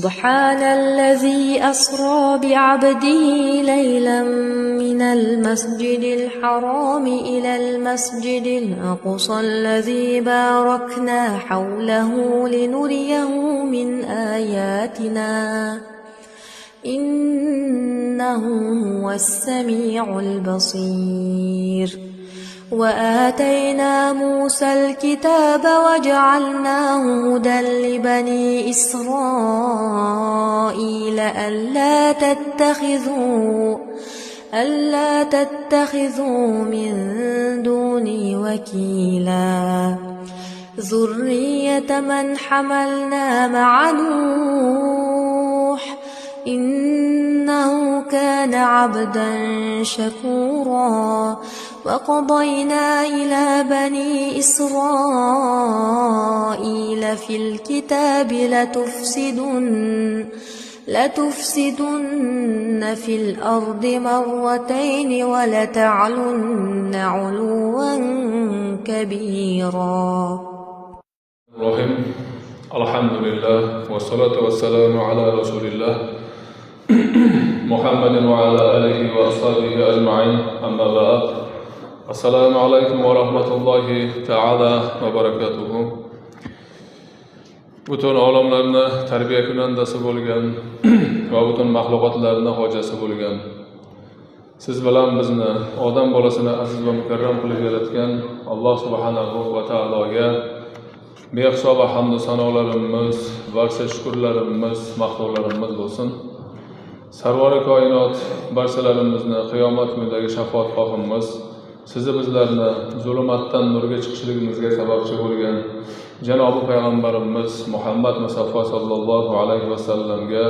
سبحان الذي أسرى بعبده ليلا من المسجد الحرام إلى المسجد الأقصى الذي باركنا حوله لنريه من آياتنا إنه هو السميع البصير. وآتينا موسى الكتاب وجعلناه هدى لبني إسرائيل ألا تتخذوا من دوني وكيلا. ذرية من حملنا مع نوح إنه كان عبدا شكورا. وقضينا إلى بني إسرائيل في الكتاب لتفسدن في الأرض مرتين ولتعلن علوا كبيرا. الرحيم. الحمد لله والصلاة والسلام على رسول الله محمد وعلى آله وأصحابه أجمعين. أما بعد، السلام عليكم ورحمة الله تعالى وبركاته. Butun olamlarni tarbiya kunandasi bo'lgan va butun maxluqotlarni hojasi bo'lgan, siz bilan bizni odam bolasini aziz va mukarram qilib yaratgan Alloh subhanahu va taologa behisob hamd sanolarimiz, barcha shukrlarimiz, maqtovlarimiz bo'lsin. Sarvari koinot barchalarimizni qiyomat kunidagi shafoatgohimiz, sizni bizlarni zulmatdan nurga chiqishligimizga sababchi bo'lgan janobi payg'ambarimiz Muhammad Mustafa sallallohu alayhi vasallamga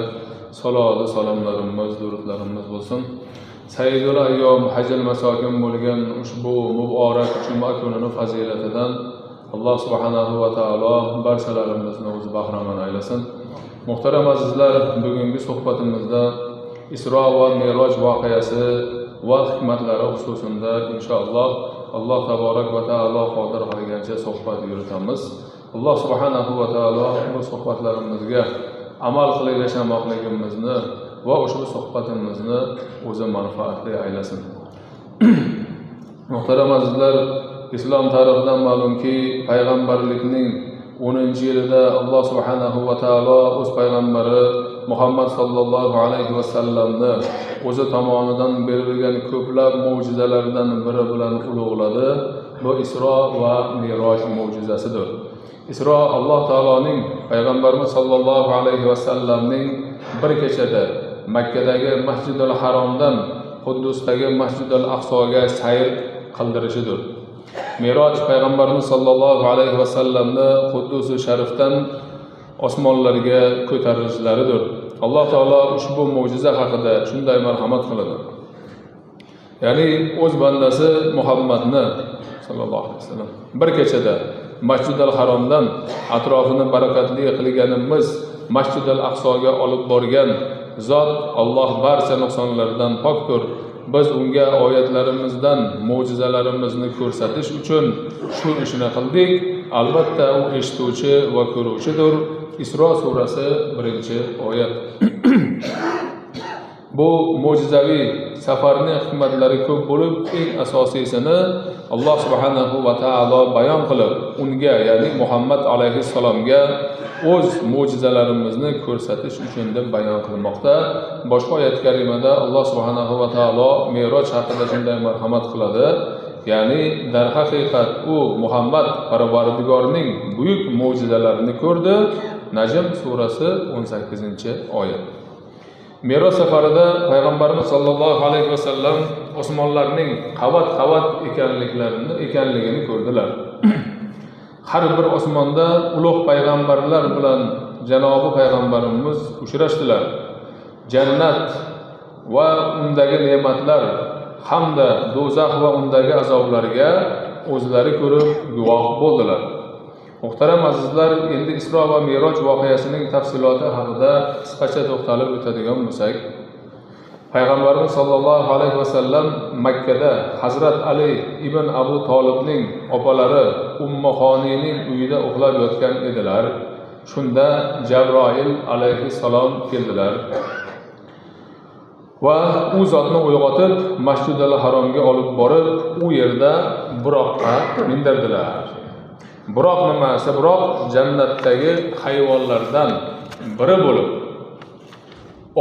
saloti salomlarimiz, durudlarimiz bo'lsin. Sayyidul ayyom hajjal masokin bo'lgan ushbu muborak juma kunini fazilatidan Alloh subhanahu va taolo barchalarimizni o'zi bahramand aylasin. Muhtaram azizlar, bugungi suhbatimizda Isro va Meroj voqeasi va hikmatlari xususida inshaalloh Alloh taborak va taolo qodir qilgancha suhbat yuritamiz. Alloh subhanahu va taolo bu suhbatlarimizga amal qilib yashamoqligimizni va ushbu suhbatimizni o'zi manfaatli aylasin. Muhtaram azizlar, islom tarixidan ma'lumki, payg'ambarlikning 10-yilida Alloh subhanahu va taolo o'z payg'ambari Muhammad sallallohu alayhi vasallamni o'zi tomonidan berilgan ko'plab mo'jizalardan biri bilan ulug'ladi. Bu Isro va Meroj mo'jizasidir. Isro Alloh taoloning payg'ambarimiz sallallohu alayhi vasallamning bir kechada Makkadagi Masjidul Haromdan Quddusdagi Masjidul Aqsoga sayr qildirishidir. Meroj payg'ambarimiz sallallohu alayhi vasallamni Quddusi sharifdan osmonlarga ko'tarilishlaridir. Alloh taolo ushbu mo'jiza haqida shunday marhamat qiladi. Ya'ni o'z bandasi Muhammadni sallallohu alayhi vasallam bir kechada Masjidul Haromdan atrofini barakatli qilganimiz Masjidul Aqsoga olib borgan zot Alloh barcha nuqsonlardan pokdir. Biz unga oyatlarimizdan mo'jizalarimizni ko'rsatish uchun shu ishni qildik. Albatta u eshituvchi va ko'ruvchidir. Isro surasi 1-oyat. Bu mo'jizaviy safarning hikmatlari ko'p bo'lib, eng asosiysini Alloh subhanahu va taolo bayon qilib, unga, ya'ni Muhammad alayhissalomga o'z mo'jizalarimizni ko'rsatish uchun deb bayon qilmoqda. Boshqa oyat karimada Alloh subhanahu va taolo Meroj haqida shunday marhamat qiladi. Ya'ni darhaqiqat u Muhammad Parvardigorning buyuk mo'jizalarini ko'rdi. Najm surasi 18-oyat. Meroj safarida payg'ambarimiz sollallohu alayhi vasallam osmonlarning qavat-qavat ekanligini ko'rdilar. Har bir osmonda ulug' payg'ambarlar bilan janobi payg'ambarimiz uchrashdilar. Jannat va undagi ne'matlar hamda do'zax va undagi azoblarga o'zlari ko'rib guvoh bo'ldilar. Muhtaram azizlar, endi Isro va Meroj voqeasining tafsiloti haqida qisqacha to'xtalib o'tadigan bo'lsak, Payg'ambarimiz sollallohu alayhi vasallam Makkada Hazrat Ali ibn Abu Tolibning opalari Ummu Xoniyning uyida uxlab yotgan edilar. Shunda Jabroil alayhissalom keldilar va u zotni uyg'otib Masjidul Haromga olib borib, u yerda buroqqa mindirdilar. Buroq nimasi? Buroq jannatdagi hayvonlardan biri bo'lib,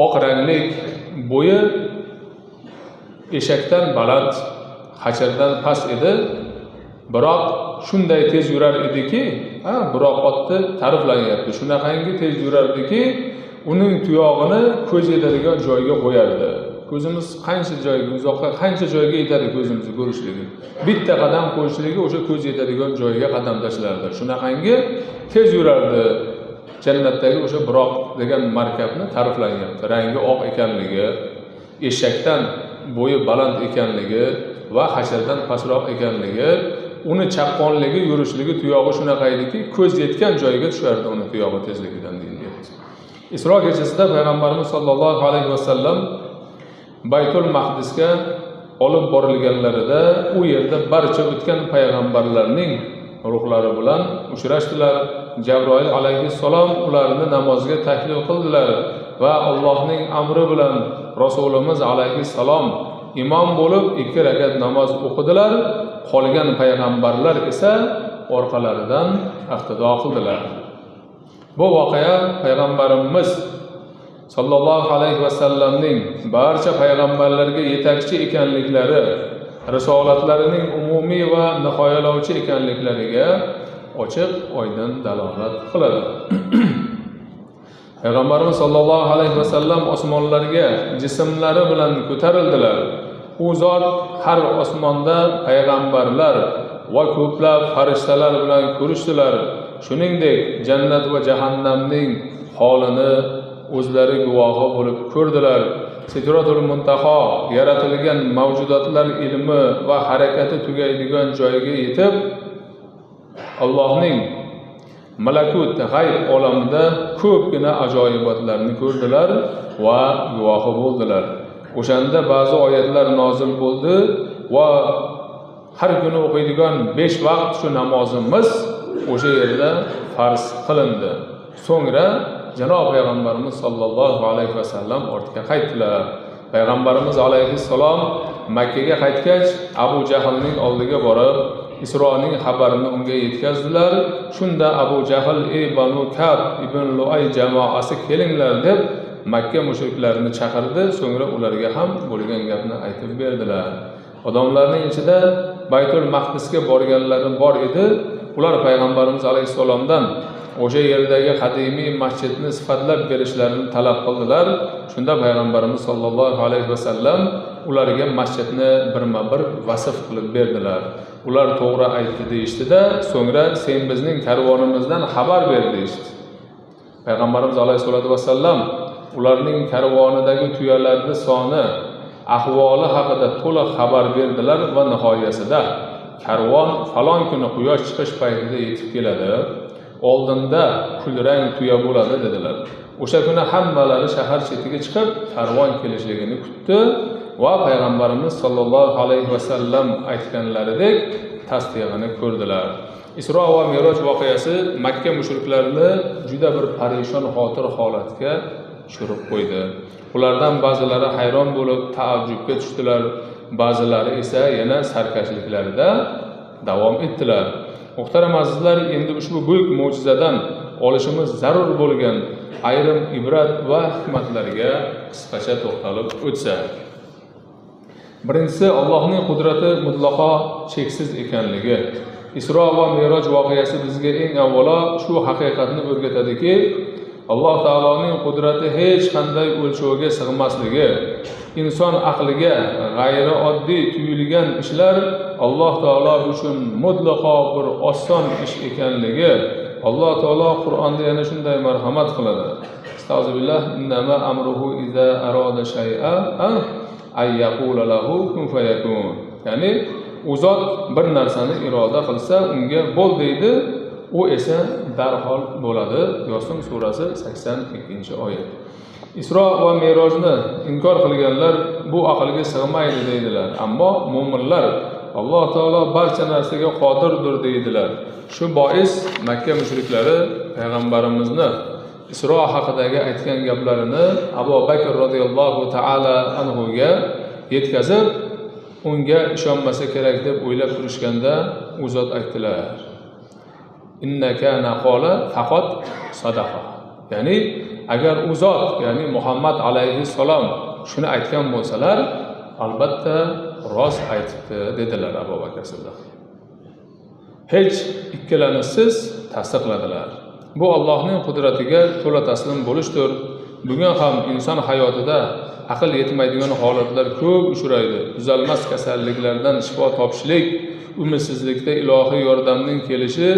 oq ranglik, bo'yi eshakdan baland, hachardan past edi. Biroq shunday tez yurar ediki, biroq otni ta'riflanyapti. Shunaqangi tez yurardiki, uning tuyog'ini ko'z yetadigan joyga qo'yardi. Ko'zimiz qancha joyga, uzoqqa qancha joyga yetadi ko'zimizni ko'rishligi. Bitta qadam qo'yishligi o'sha ko'z yetadigan joyga qadam tashlardi. Shunaqangi tez yurardi. Jannatdagi o'sha biroq degan markabni ta'riflanyapti. Rangi oq ekanligi, eshakdan bo'yi baland ekanligi va hashardan pastroq ekanligi, uni chaqqonligi, yurishligi, tuyog'i shunaqa ediki, ko'z yetgan joyga tushardi uni tuyog'i tezligidan deyilyapti. Isro kechasida payg'ambarimiz sollallohu alayhi vasallam Baytul Maqdisga olib borilganlarida u yerda barcha o'tgan payg'ambarlarning ruhlari bilan uchrashdilar. Jabroil alayhissalom ularni namozga taklif qildilar va Allohning amri bilan Rasulimiz alayhissalom imom bo'lib 2 rakat namoz o'qidilar. Qolgan payg'ambarlar esa orqalaridan iqtido qildilar. Bu voqea payg'ambarimiz sollallohu alayhi vasallamning barcha payg'ambarlarga yetakchi ekanliklari, risolatlarining umumiy va nihoyalovchi ekanliklariga ochiq oydin dalolat qiladi. Payg'ambarimiz sollallohu alayhi vasallam osmonlarga jismlari bilan ko'tarildilar. U zot har osmonda payg'ambarlar va ko'plab farishtalar bilan ko'rishdilar. Shuningdek, jannat va jahannamning holini o'zlari guvohi bo'lib ko'rdilar. Sidratul Muntaho yaratilgan mavjudotlar ilmi va harakati tugaydigan joyga yetib, Allohning malakut g'ayb olamida ko'pgina ajoyibotlarni ko'rdilar va guvohi bo'ldilar. O'shanda ba'zi oyatlar nozil bo'ldi va har kuni o'qiydigan 5 vaqt shu namozimiz o'sha yerda farz qilindi. So'ngra janob payg'ambarimiz sollallohu alayhi vasallam ortga qaytdilar. Payg'ambarimiz alayhissalom Makkaga qaytgach, Abu Jahlning oldiga borib, Isroning xabarini unga yetkazdilar. Shunda Abu Jahl: "Ey Banu Kab ibn Luay jamoasi, kelinglar" deb Makka mushriklarini chaqirdi. So'ngra ularga ham bo'lgan gapni aytib berdilar. Odamlarning ichida Baytul Maqdisga borganlari bor edi. Ular payg'ambarimiz alayhissalomdan o'sha yerdagi qadimiy masjidni sifatlab berishlarini talab qildilar. Shunda payg'ambarimiz sollallohu alayhi vasallam ularga masjidni birma-bir vasf qilib berdilar. Ular to'g'ri aytdi deyishdida, so'ngra sen bizning karvonimizdan xabar ber deyishdi. Payg'ambarimiz alayhissalatu vassallam ularning karvonidagi tuyalarning soni, ahvoli haqida to'liq xabar berdilar va nihoyasida karvon falon kuni quyosh chiqish paytida yetib keladi, oldinda kulrang tuya bo'ladi dedilar. O'sha kuni hammalari shahar chetiga chiqib karvon kelishligini kutdi va payg'ambarimiz sollallohu alayhi vasallam aytganlaridek tasdig'ini ko'rdilar. Isro va Meroj voqeasi Makka mushriklarini juda bir parishon xotir holatga tushirib qo'ydi. Ulardan ba'zilari hayron bo'lib taajjubga tushdilar, ba'zilari esa yana sarkashliklarida davom etdilar. Muhtaram azizlar, endi ushbu buyuk mo'jizadan olishimiz zarur bo'lgan ayrim ibrat va hikmatlarga qisqacha to'xtalib o'tsak. Birinchisi, Allohning qudrati mutlaqo cheksiz ekanligi. Isro va Meroj voqeasi bizga eng avvalo shu haqiqatni o'rgatadiki, Alloh taoloning qudrati hech qanday o'lchovga sig'masligi, inson aqliga g'ayrioddiy tuyulgan ishlar Alloh taolo uchun mutlaqo bir oson ish ekanligi. Alloh taolo Qur'onda yana shunday marhamat qiladi. Astag'firullah, innama amruhu iza arada shay'a ay yaqula lahu kun fayakun. Ya'ni u zot bir narsani iroda qilsa, unga bo'l deydi, u esa darhol bo'ladi. Yosin surasi 82-oyat. Isro va Merojni inkor qilganlar bu aqlga sig'maydi deydilar. Ammo mo'minlar Alloh taolo barcha narsaga qodirdir deydilar. Shu bois Makka mushriklari payg'ambarimizni Isro haqidagi aytgan gaplarini Abu Bakr radhiyallohu ta'ala anhuga yetkazib, unga ishonmasa kerak deb o'ylab turishganda u zot aytdilar: "Innaka naqola faqat sadaqa." Ya'ni agar u zot, ya'ni Muhammad alayhissalom shuni aytgan bo'lsalar, albatta rost aytibdi dedilar Abu Bakr Siddiq. Hech ikkilanishsiz tasdiqladilar. Bu Allohning qudratiga to'la taslim bo'lishdir. Bugun ham inson hayotida aql yetmaydigan holatlar ko'p uchraydi. Tuzalmas kasalliklardan shifo topishlik, umidsizlikda ilohiy yordamning kelishi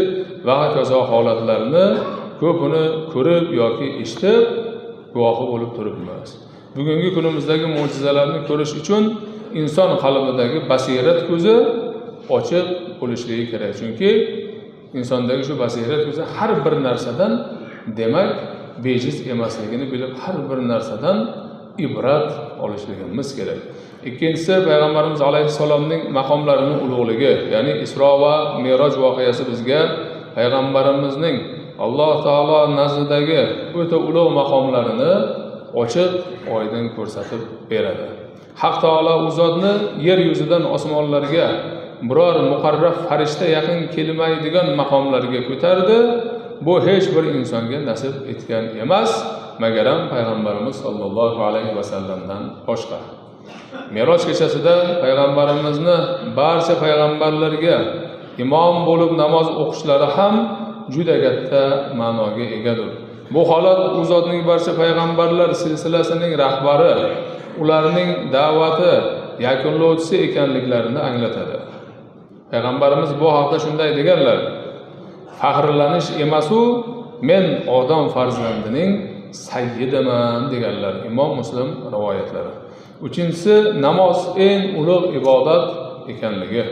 va hokazo holatlarni ko'pini ko'rib yoki eshitib guvohi bo'lib turibmiz. Bugungi kunimizdagi mo'jizalarni ko'rish uchun inson qalbidagi basirat ko'zi ochiq bo'lishligi kerak. Chunki insondagi shu basirat ko'zi har bir narsadan, demak, bejiz emasligini bilib, har bir narsadan ibrat olishligimiz kerak. Ikkinchisi, payg'ambarimiz alayhissalomning maqomlarining ulug'ligi, ya'ni Isro va Meroj voqeasi bizga payg'ambarimizning Alloh taolo nazdidagi o'ta ulug' maqomlarini ochiq oydin ko'rsatib beradi. Haq taolo u zotni yer yuzidan osmonlarga biror muqarrab farishta yaqin kelmaydigan maqomlarga ko'tardi. Bu hech bir insonga nasib etgan emas, magaram payg'ambarimiz sollallohu alayhi vasallamdan boshqa. Meroj kechasida payg'ambarimizni barcha payg'ambarlarga imom bo'lib namoz o'qishlari ham juda katta ma'noga egadir. Bu holat u zotning barcha payg'ambarlar silsilasining rahbari, ularning da'vati yakunlovchisi ekanliklarini anglatadi. Payg'ambarimiz bu haqda shunday deganlar: "Faxrlanish emasu, men odam farzandining sayyidiman" deganlar. Imom Muslim rivoyatlari. Uchinchisi, namoz eng ulug' ibodat ekanligi.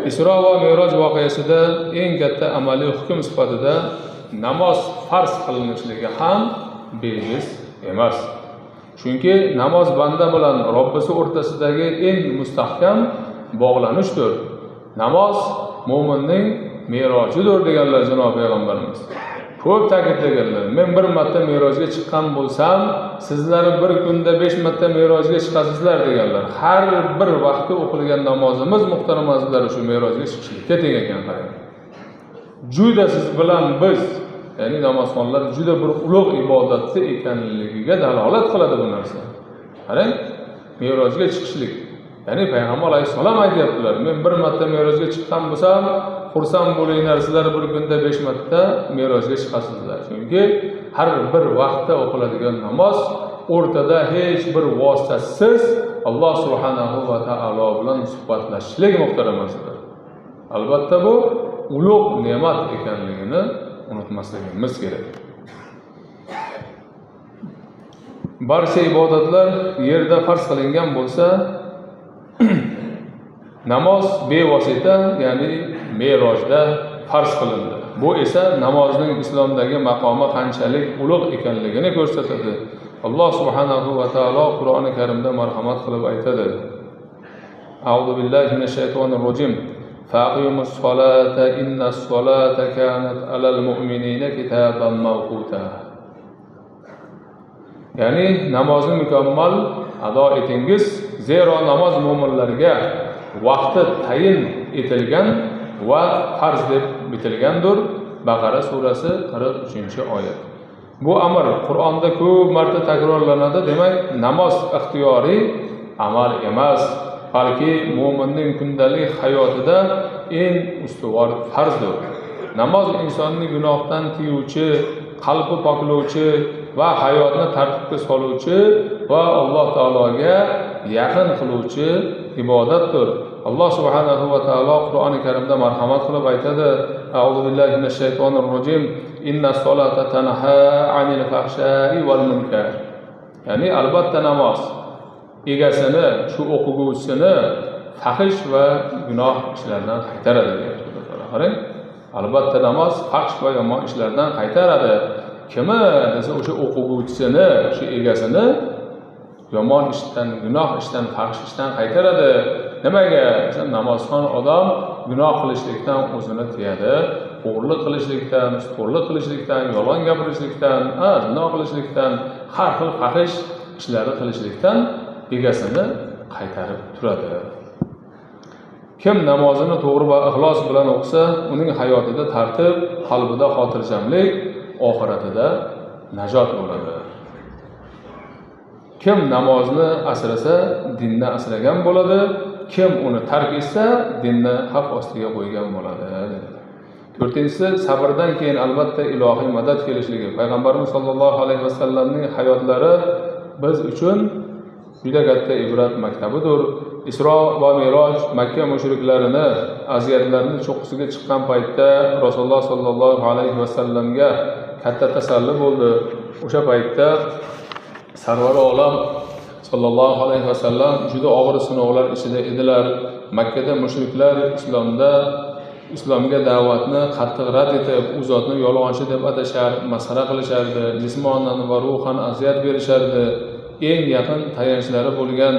Isro va Meroj voqeasida eng katta amaliy hukm sifatida namoz farz qilinishligi ham bejiz emas. Chunki namoz banda bilan Robbisi o'rtasidagi eng mustahkam bog'lanishdir. Namoz mo'minning merojidir deganlar janob payg'ambarimiz. Ko'p ta'kidlaganlar. Men bir marta merojga chiqqan bo'lsam, sizlar bir kunda 5 marta merojga chiqasizlar deganlar. Har bir vaqtda o'qilgan namozimiz muhtaram azizlar shu merojga chiqishlikka teng ekan, qarang. Juda siz bilan biz, ya'ni namozxonlar juda bir ulug' ibodatda ekanligiga dalolat qiladi bu narsa. Qarang, merojga chiqishlik. Ya'ni payg'ambar alayhissalom aytyaptilar: men bir marta merojga chiqqan bo'lsam, xursand bo'linglar, sizlar bir kunda 5 marta merojga chiqasizlar. Chunki har bir vaqtda o'qiladigan namoz o'rtada hech bir vositasiz Alloh subhanahu va taolo bilan suhbatlashishlik muhtaram azizlar. Albatta bu ulug' ne'mat ekanligini unutmasligimiz kerak. Barcha ibodatlar yerda farz qilingan bo'lsa, namoz bevosita, ya'ni merojda farz qilindi. Bu esa namozning islomdagi maqomi qanchalik ulug' ekanligini ko'rsatadi. Alloh subhanahu va taolo Qur'oni Karimda marhamat qilib aytadi: A'udhu billahi minash shaytonir rojim. Faqimus solata innas solata kanat alal mu'minina kitaban mawquta. Ya'ni namozni mukammal ado etingiz, zero namoz mo'minlarga vaqti tayin etilgan va farz deb bitilgandir. Baqara surasi 43-oyat. Bu amr Qur'onda ko'p marta takrorlanadi. Demak, namoz ixtiyoriy amal emas, balki mo'minning kundalik hayotida eng ustuvor farzdir. Namoz insonni gunohdan tiyuvchi, qalbi poklovchi va hayotni tartibga soluvchi va Alloh taologa yaqin qiluvchi ibodatdir. Alloh subhanahu va taolo Qur'oni Karimda marhamat qilib aytadi: A'udhu billahi minash shaytonir rojim. Inna solata tanha 'anil fahsha'i wal munkar. Ya'ni albatta namoz egasini, shu o'qiguvchisini fahsh va gunoh ishlardan qaytaradi deyapti Xudo taolo. Qarang, albatta namoz fahsh va yomon ishlardan qaytaradi. Kimi desa o'sha o'qiguvchisini, o'sha egasini yomon ishdan, gunoh ishdan, fahsh ishdan qaytaradi. Nimaga? Desa namozxon odam gunoh qilishlikdan o'zini tiyadi o'g'irlik qilishlikdan, sutxo'rlik qilishlikdan, yolg'on gapirishlikdan, zino qilishlikdan, har xil fahish ishlarni qilishlikdan egasini qaytarib turadi. Kim namozini to'g'ri va ixlos bilan o'qisa, uning hayotida tartib, qalbida xotirjamlik, oxiratida najot bo'ladi. Kim namozni asrasa, dinni asragan bo'ladi. Kim uni tark etsa, dinni xavf ostiga qo'ygan bo'ladi. To'rtinchisi, sabrdan keyin albatta ilohiy madad kelishligi. Payg'ambarimiz sollallohu alayhi vasallamning hayotlari biz uchun juda katta ibrat maktabidir. Isro va Miroj Makka mushriklarini aziyatlarini cho'qqisiga chiqqan paytda Rasululloh sollallohu alayhi vasallamga katta tasalli bo'ldi. O'sha paytda Sarvar olam sollallohu alayhi vasallam juda og'ir sinovlar ichida edilar. Makkada mushriklar islomga da'vatni qattiq rad etib, u zotni yolg'onchi deb atashar, masxara qilishardi, jismonan va ruhan aziyat berishardi. Eng yaqin tayanchlari bo'lgan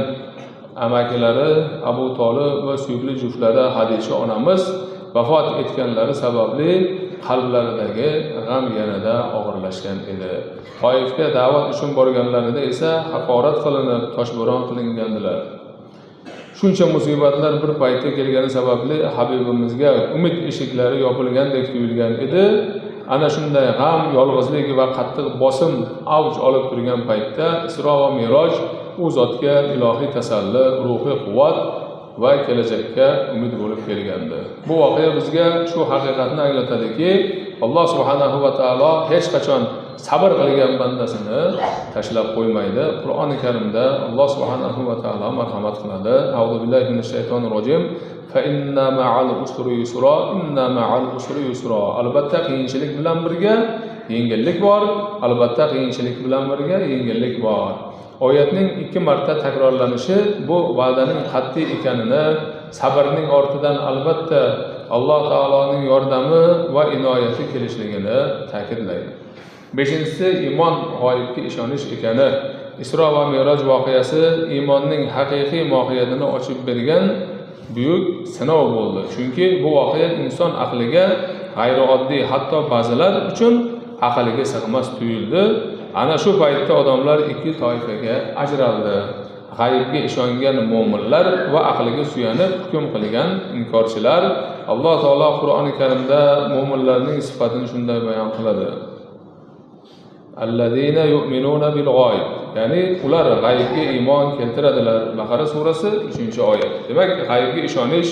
amakilari Abu Tolib va suyukli juftlari Hadisha onamiz vafot etganlari sababli qalblaridagi g'am yanada og'irlashgan edi. Toifga da'vat uchun borganlarida esa haqorat qilinib, toshbo'ron qilingandilar. Shuncha musibatlar bir paytda kelgani sababli Habibimizga umid eshiklari yopilgandek tuyulgan edi. Ana shunday g'am, yolg'izlik va qattiq bosim avj olib turgan paytda Isro va Miroj u zotga ilohiy tasalli, ruhiy quvvat va kelajakka umid bo'lib kelgandi. Bu voqea bizga shu haqiqatni anglatadiki, Alloh subhanahu va taolo hech qachon sabr qilgan bandasini tashlab qo'ymaydi. Qur'oni Karimda Alloh subhanahu va taolo marhamat qiladi. A'udhu billahi minash shaytonir rojim. Fa inna ma'al usri yusra, inna ma'al usri yusra. Albatta qiyinchilik bilan birga yengillik bor, albatta qiyinchilik bilan birga yengillik bor. Oyatning 2 marta takrorlanishi bu va'daning qat'iy ekanini, sabrning ortidan albatta Alloh taoloning yordami va inoyati kelishligini ta'kidlaydi. Beshinchisi, iymon g'oyibga ishonish ekani. Isro va Miroj voqeasi iymonning haqiqiy mohiyatini ochib bergan buyuk sinov bo'ldi. Chunki bu voqea inson aqliga g'ayrioddiy, hatto ba'zilar uchun aqliga sig'mas tuyuldi. Ana shu paytda odamlar ikki toifaga ajraldi. G'aybga ishongan mo'minlar va aqliga suyanib hukm qilgan inkorchilar. Alloh taolo Qur'oni Karimda mo'minlarning sifatini shunday bayon qiladi. Allazina yu'minuna bil g'oyib, ya'ni ular g'aybga iymon keltiradilar. Baqara surasi 3-oyat. Demak, g'aybga ishonish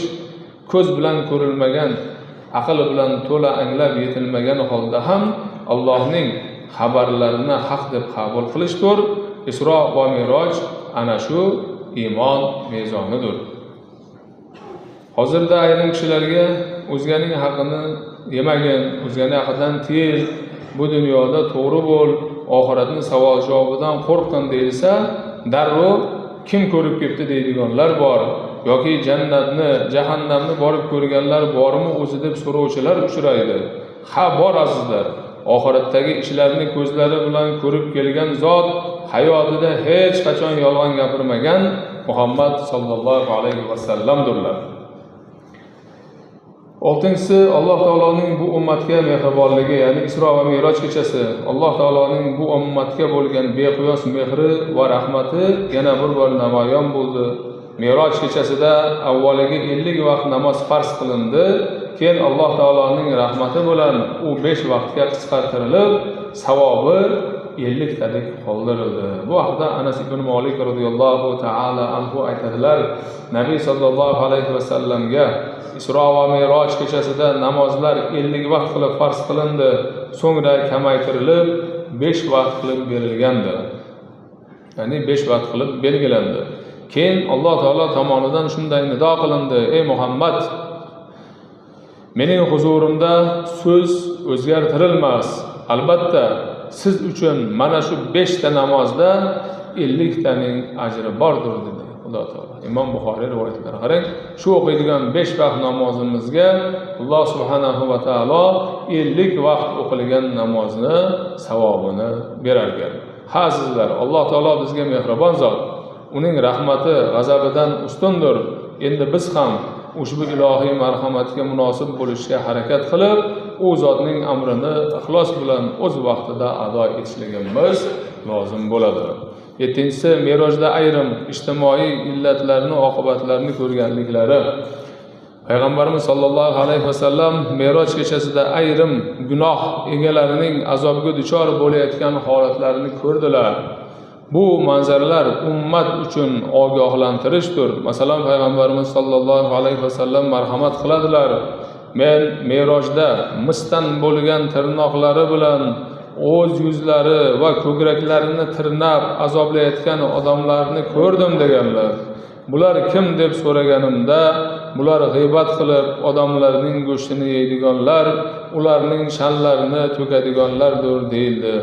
ko'z bilan ko'rilmagan, aql bilan to'la anglab yetilmagan holda ham Allohning xabarlarini haq deb qabul qilishdir. Isro va Miroj ana shu iymon mezonidir. Hozirda ayrim kishilarga o'zganing haqini yemagin, o'zganing haqidan tiyil, bu dunyoda to'g'ri bo'l, oxiratni savol javobidan qo'rqin deyilsa, darrov kim ko'rib ketdi deydiganlar bor, yoki jannatni, jahannamni borib ko'rganlar bormi o'zi deb so'rovchilar uchraydi. Ha, bor azizlar. Oxiratdagi ishlarni ko'zlari bilan ko'rib kelgan zot hayotida hech qachon yolg'on gapirmagan Muhammad sallallohu alayhi vasallamdirlar. Oltinchisi, Alloh taoloning bu ummatga mehribonligi, ya'ni Isro va Miroj kechasi Alloh taoloning bu ummatga bo'lgan beqiyos mehri va rahmati yana bir bor namoyon bo'ldi. Miroj kechasida avvaliga 50 vaqt namoz farz qilindi. Keyin Alloh taoloning rahmati bilan u 5 vaqtga qisqartirilib, savobi 50 talik qoldirildi. Bu haqda Anas ibn Malik radhiyallohu ta'ala anhu aytadilar: Nabiy sallallohu alayhi vasallamga Isro va Miroj kechasida namozlar 50 vaqt qilib farz qilindi, so'ngra kamaytirilib 5 vaqt qilib berilgandi. Ya'ni 5 vaqt qilib belgilandi. Keyin Alloh taolo tomonidan shunday nido qilindi: Ey Muhammad, mening huzurimda so'z o'zgartirilmas. Albatta siz uchun mana shu 5 ta namozda 50 taning ajri bordir, dedi Xudo taolo. Imom Buxoriy rivoyatlari. Qarang, shu o'qiydigan 5 vaqt namozimizga Alloh subhanahu va taolo 50 vaqt o'qilgan namozni savobini berar ekan. Ha azizlar, Alloh taolo bizga mehribon zot. Uning rahmati g'azabidan ustundir. Endi biz ham ushbu ilohiy marhamatga munosib bo'lishga harakat qilib, u zotning amrini ixlos bilan o'z vaqtida ado etishligimiz lozim bo'ladi. Yettinchisi, merojda ayrim ijtimoiy illatlarni oqibatlarini ko'rganliklari. Payg'ambarimiz sollallohu alayhi vasallam meroj kechasida ayrim gunoh egalarining azobga duchor bo'layotgan holatlarini ko'rdilar. Bu manzaralar ummat uchun ogohlantirishdir. Masalan, Payg'ambarimiz sollallohu alayhi vasallam marhamat qiladilar: men merojda misdan bo'lgan tirnoqlari bilan o'z yuzlari va ko'kraklarini tirnab azoblayotgan odamlarni ko'rdim deganlar. Bular kim deb so'raganimda, bular g'iybat qilib odamlarning go'shtini yeydiganlar, ularning sha'nlarini to'kadiganlardir deyildi.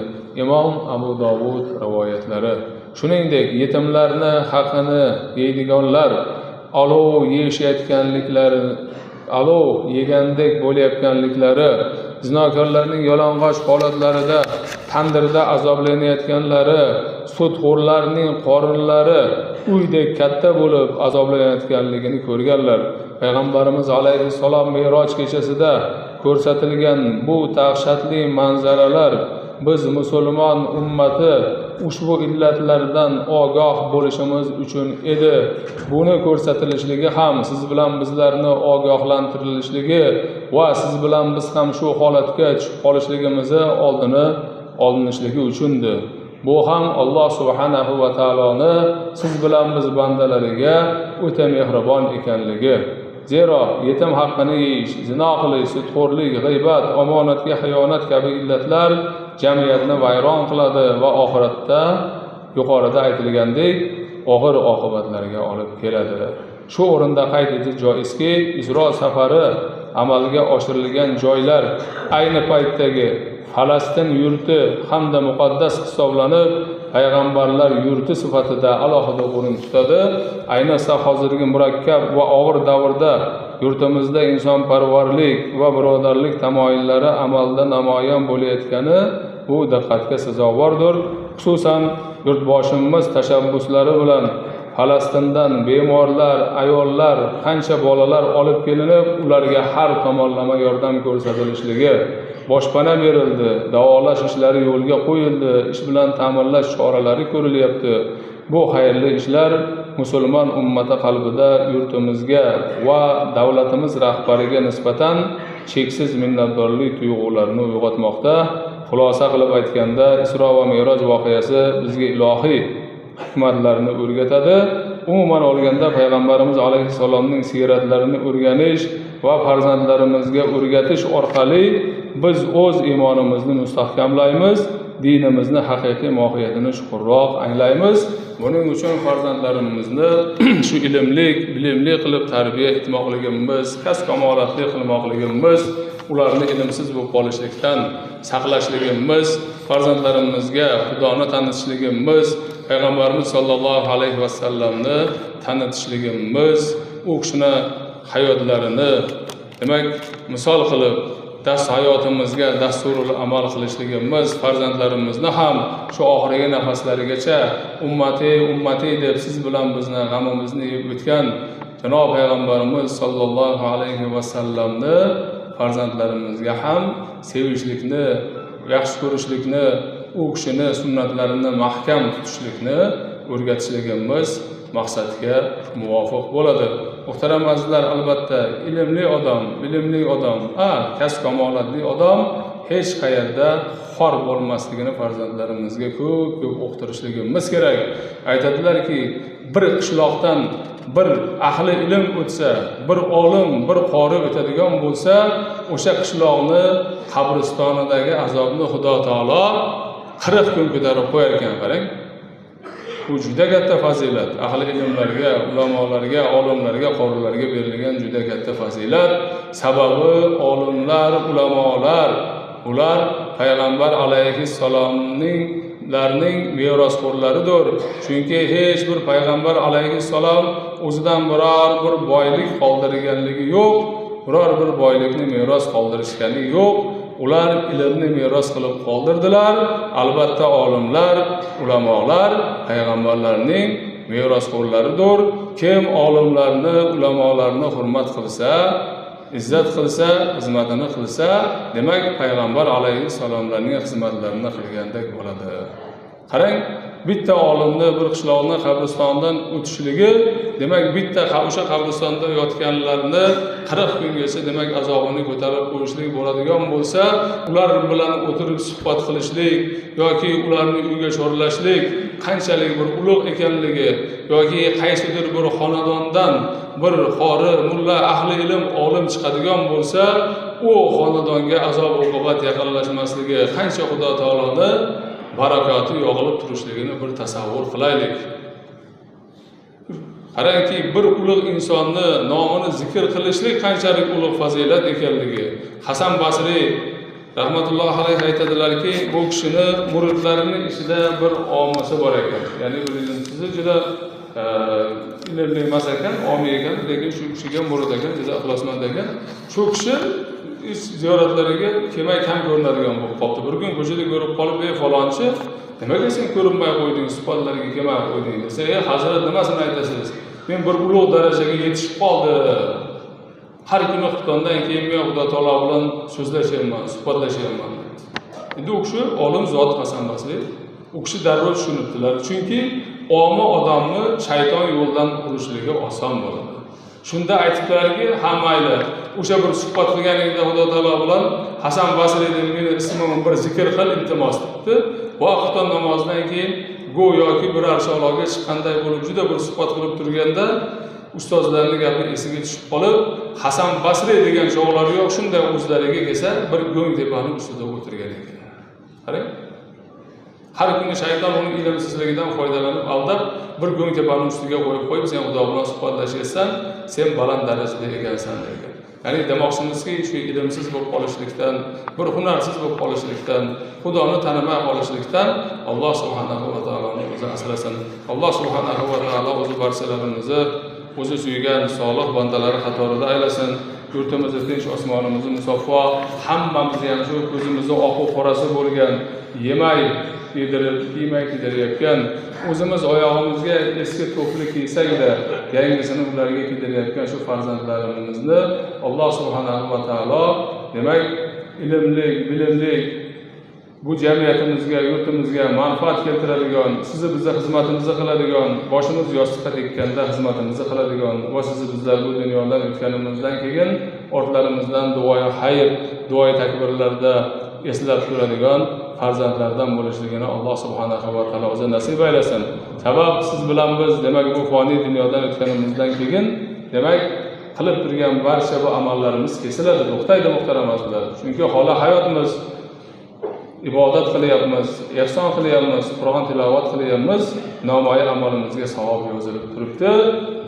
Imom Abu Dovud rivoyatlari. Shuningdek, yetimlarni haqini yeydiganlar, olov yeyishayotganliklari, olov yegandek bo'layotganliklari, zinokorlarning yalang'och holatlarida tandirda azoblanayotganlari, sudxo'rlarning qorinlari uydek katta bo'lib azoblanayotganligini ko'rganlar. Payg'ambarimiz alayhissalom meroj kechasida ko'rsatilgan bu dahshatli manzaralar biz musulmon ummati ushbu illatlardan ogoh bo'lishimiz uchun edi. Buni ko'rsatilishligi ham siz bilan bizlarni ogohlantirilishligi va siz bilan biz ham shu holatga tushib qolishligimizni oldini olinishligi uchundir. Bu ham Alloh subhanahu va taoloni siz bilan biz bandalariga o'ta mehribon ekanligi. Zero yetim haqqini yeyish, zino qilish, sudxo'rlik, g'iybat, omonatga xiyonat kabi illatlar jamiyatni vayron qiladi va oxiratda yuqorida aytilgandek og'ir oqibatlarga olib keladi. Shu o'rinda qayd etish joizki, Isro safari amalga oshirilgan joylar ayni paytdagi Falastin yurti hamda muqaddas hisoblanib, payg'ambarlar yurti sifatida alohida o'rin tutadi. Ayniqsa hozirgi murakkab va og'ir davrda yurtimizda insonparvarlik va birodarlik tamoyillari amalda namoyon bo'layotgani bu diqqatga sazovordir. Xususan, yurtboshimiz tashabbuslari bilan Falastindan bemorlar, ayollar, qancha bolalar olib kelinib, ularga har tomonlama yordam ko'rsatilishligi, boshpana berildi, davolash ishlari yo'lga qo'yildi, ish bilan ta'minlash choralari ko'rilyapti. Bu xayrli ishlar musulmon ummati qalbida yurtimizga va davlatimiz rahbariga nisbatan cheksiz minnatdorlik tuyg'ularini uyg'otmoqda. Xulosa qilib aytganda, Isro va Meroj voqeasi bizga ilohiy hikmatlarni o'rgatadi. Umuman olganda Payg'ambarimiz alayhissalomning siyratlarini o'rganish va farzandlarimizga o'rgatish orqali biz o'z iymonimizni mustahkamlaymiz, dinimizni haqiqiy mohiyatini chuqurroq anglaymiz. Buning uchun farzandlarimizni shu ilmli, bilimli qilib tarbiya etmoqligimiz, kasb kamolatli qilmoqligimiz, ularni ilmsiz bo'lib qolishlikdan saqlashligimiz, farzandlarimizga Xudoni tanitishligimiz, Payg'ambarimiz sollallohu alayhi vasallamni tanitishligimiz, u kishini hayotlarini demak misol qilib dars hayotimizga dasturul amal qilishligimiz, farzandlarimizni ham shu oxirgi nafaslarigacha ummati ummati deb siz bilan bizni g'amimizni yeb o'tgan janob Payg'ambarimiz sollallohu alayhi vasallamni farzandlarimizga ham sevishlikni, yaxshi ko'rishlikni, u kishini sunnatlarini mahkam tutishlikni o'rgatishligimiz maqsadga muvofiq bo'ladi. Muhtaram azizlar, albatta ilmli odam, bilimli odam, kasb kamolatli odam hech qayerda xor bo'lmasligini farzandlarimizga ko'p-ko'p o'qitirishligimiz kerak. Aytadilarki, bir qishloqdan bir ahli ilm o'tsa, bir olim, bir qori o'tadigan bo'lsa, o'sha qishloqni qabristonidagi azobni Xudo taolo 40 kun ko'tarib qo'yar ekan. Qarang. Bu juda katta fazilat. Ahli ilmlarga, ulamolarga, olimlarga, qorilarga berilgan juda katta fazilat. Sababi olimlar, ulamolar, ular payg'ambar alayhissalomning merosxo'rlaridir. Chunki hech bir payg'ambar alayhissalom o'zidan biror bir boylik qoldirganligi yo'q, biror bir boylikni meros qoldirishgani yo'q. Ular ilmni meros qilib qoldirdilar. Albatta olimlar, ulamolar payg'ambarlarning merosxo'rlaridir. Kim olimlarni, ulamolarni hurmat qilsa, izzat qilsa, xizmatini qilsa, demak payg'ambar alayhissalomlarning xizmatlarini qilgandek bo'ladi. Qarang, bitta olimni bir qishloqni qabristondan o'tishligi, demak bitta o'sha qabristonda yotganlarni 40 kungacha demak azobini ko'tarib qo'yishlik bo'ladigan bo'lsa, ular bilan o'tirib suhbat qilishlik yoki ularni uyga chorlashlik qanchalik bir ulug' ekanligi yoki qaysidir bir xonadondan bir qori, mulla, ahli ilm, olim chiqadigan bo'lsa, u xonadonga azob uqubat yaqinlashmasligi qancha Xudo taoloni barakoti yog'ilib turishligini bir tasavvur qilaylik. Qarangki, bir ulug' insonni nomini zikr qilishlik qanchalik ulug' fazilat ekanligi. Hasan Basriy rahmatullohi alayhi aytadilarki, bu kishini muridlarining ichida bir omisi bor ekan. Ya'ni bir ilmsizi juda ilmli emas ekan, omiy ekan, lekin shu kishiga murid ekan, juda ixlosmand ekan. Shu kishi ziyoratlariga kelmay kam ko'rinadigan bo'lib qoldi. Bir kun ko'chada ko'rib qolib, "Ey falonchi, nimaga sen ko'rinmay qo'yding, suhbatlarga kelmay qo'yding?" desa, "Ey hazrat, nimasini aytasiz? Men bir ulug' darajaga yetishib qoldim. Har kuni xuftondan keyin men Xudo taolo bilan so'zlashyapman, suhbatlashyapman." Endi u kishi olim zot Hasan Basriy. U kishi darrov tushunibdilar. Chunki omi odamni shayton yo'ldan urishligi oson bo'ladi. Shunda aytibdilarki, ha mayli, o'sha bir suhbat qilganingda Xudo taolo bilan Hasan Basriyni meni ismimni bir zikr qil, iltimos debdi. Va xufton namozidan keyin go'yoki bir arshologa chiqqanday bo'lib juda bir suhbat qilib turganda ustozlarning gapi esiga tushib qolib, Hasan Basriy degan chog'lari yo'q, shunday o'zlariga kelsa bir go'ng tepaning ustida o'tirgan ekan. Qarang. Har kuni shayton uning ilmsizligidan foydalanib aldab, bir go'ng tepaning ustiga qo'yib qo'yib, sen Xudo bilan suhbatlashyapsan, sen baland darajada ekansan degan. Ya'ni demoqchimizki, shu ilmsiz bo'lib qolishlikdan, bir hunarsiz bo'lib qolishlikdan, Xudoni tanimay qolishlikdan Alloh subhanahu va taoloni o'zi asrasin. Alloh subhanahu va taolo o'zi barchalarimizni o'zi suygan solih bandalari qatorida aylasin. Yurtimizni tinch, osmonimizni musaffo, hammamizni ham shu ko'zimizni oqu qorasi bo'lgan, yemay yedirib, kiymay kiydirayotgan, o'zimiz oyog'imizga eski to'pli kiysakda yangisini ularga kiydirayotgan shu farzandlarimizni Alloh subhanahu va taolo demak ilmli, bilimli bu jamiyatimizga, yurtimizga manfaat keltiradigan, sizni bizni xizmatimizni qiladigan, boshimiz yostiqqa tekkanda xizmatimizni qiladigan va sizni bizlar bu dunyodan o'tganimizdan keyin ortlarimizdan duoyi xayr, duoyi takbirlarda eslab turadigan farzandlardan bo'lishligini Alloh subhanahu va taolo o'zi nasib aylasin. Sabab siz bilan biz demak bu foniy dunyodan o'tganimizdan keyin demak qilib turgan barcha bu amallarimiz kesiladi, to'xtaydi muhtaram azizlar. Chunki holi hayotimiz, ibodat qilyapmiz, ehson qilyapmiz, Qur'on tilovat qilyapmiz, nomoyi amalimizga savob yozilib turibdi.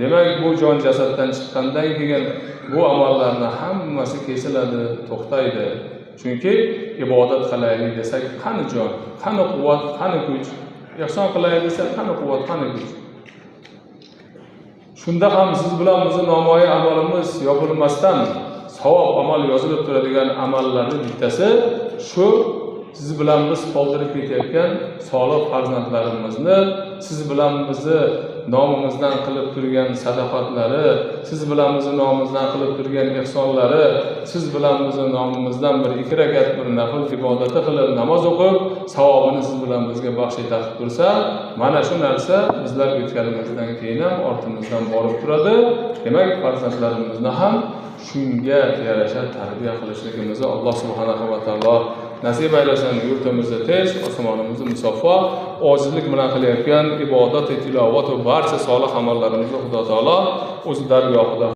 Demak bu jon jasaddan chiqqandan keyin bu amallarning hammasi kesiladi, to'xtaydi. Chunki ibodat qilaylik desak, qani jon, qani quvvat, qani kuch? Ehson qilaylik desak, qani quvvat, qani kuch? Shunda ham siz bilan bizni nomoyi amalimiz yopilmasdan savob amal yozilib turadigan amallarning bittasi shu siz bilan biz qoldirib ketayotgan solih farzandlarimizni, siz bilan bizni nomimizdan qilib turgan sadaqatlari, siz bilan bizni nomimizdan qilib turgan ehsonlari, siz bilan bizni nomimizdan bir ikki rakat bir nafl ibodati qilib namoz o'qib savobini siz bilan bizga baxsh etib tursa, mana shu narsa bizlar o'tganimizdan keyin ham ortimizdan borib turadi. Demak farzandlarimizni ham shunga yarasha tarbiya qilishligimizni Alloh subhanahu va taolo nasib aylasin. Yurtimizni tinch, osmonimizni musaffo, ojizlik bilan qilayotgan ibodat, tilovat va barcha solih amallarimizni Xudo taolo o'zi dargohida